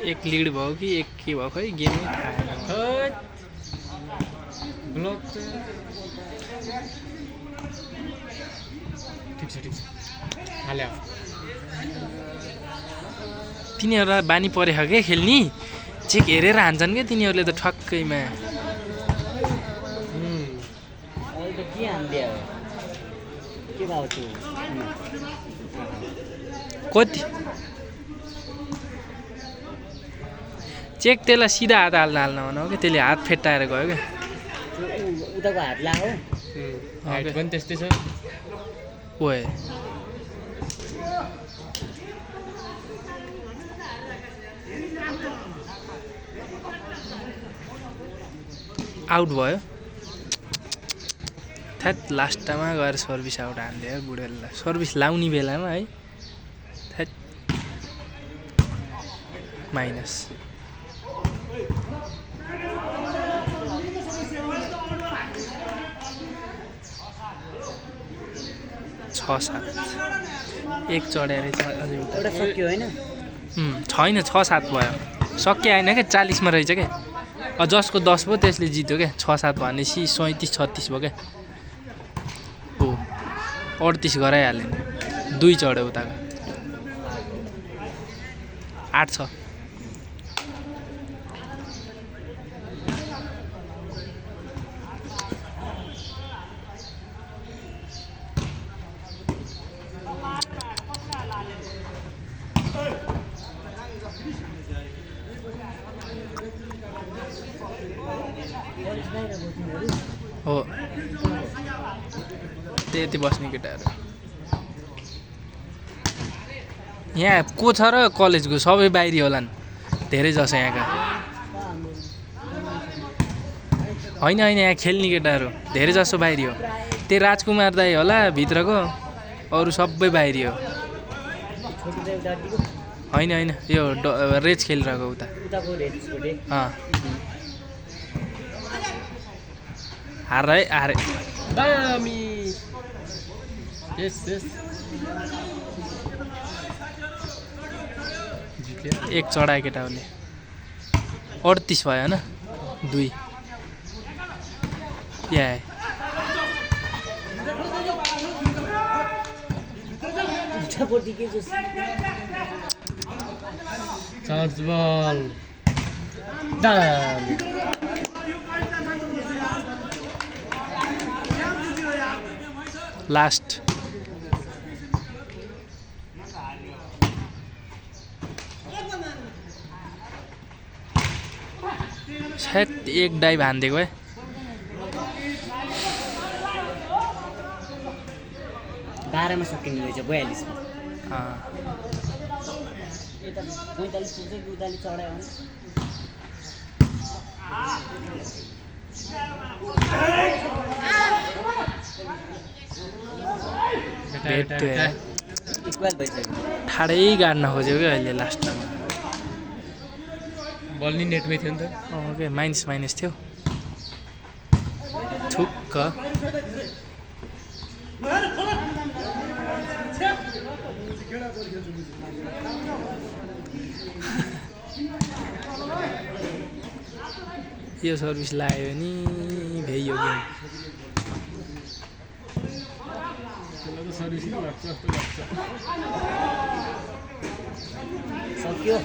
एक लिड भयो कि एक के भयो खै गेमै थाहा छैन। ब्लक ठिक छ हाल्यो। तिनीहरूलाई बानी परेछ क्या खेल्ने, चेक हेरेर हान्छन् क्या तिनीहरूले त ठक्कैमा। के हान्दिया हो के भाउ त्यो कति चेक त्यसलाई सिधा हात हाल्न भन क्या, त्यसले हात फेट्टाएर गयो क्या। उताको हात ला हो हाइट पनि त्यस्तै छ। ओए आउट भयो। थ्याट लास्टमा गएर सर्भिस आउट हान्दियो बुढेललाई, सर्भिस लाउने बेलामा है। That minus. छ सात एक चढेर एउटा सक्यो होइन छैन 6-7 भयो। सकिया होइन क्या, 40मा रहेछ क्या। जसको 10 भयो त्यसले जित्यो क्या। 6-7 भनेपछि 37-36 भयो क्या। हो 38 गराइहाल्यो नि, 2 चढ्यो उताको। 8 छ। हो त्यति बस्ने केटाहरू यहाँ को छ र कलेजको सबै बाहिरी होलान् धेरै जसो यहाँका। होइन यहाँ खेल्ने केटाहरू धेरै जसो बाहिरी हो। त्यही राजकुमार दाई होला भित्रको, अरू सबै बाहिरी हो। होइन यो रेज खेलिरहेको उता। हारे दामी यस एक चढायो केटाहरूले। 38 भयो होइन 2 या चार्ज बल दामी। लास्ट सायद एक डाइभ हानिदिएको है। 12मा सकिने रहेछ 42 मा। 45 पुग्छ कि उताले चढायो भने ठाडै गाड्न खोज्यो क्या अहिले लास्टमा। बल नि नेटमै थियो नि त। ओके माइनस थियो ठुक्क। यो सर्भिस लाग्यो नि भ्याइयो गेम। सर्भिस लाग्छ जस्तो लाग्छ।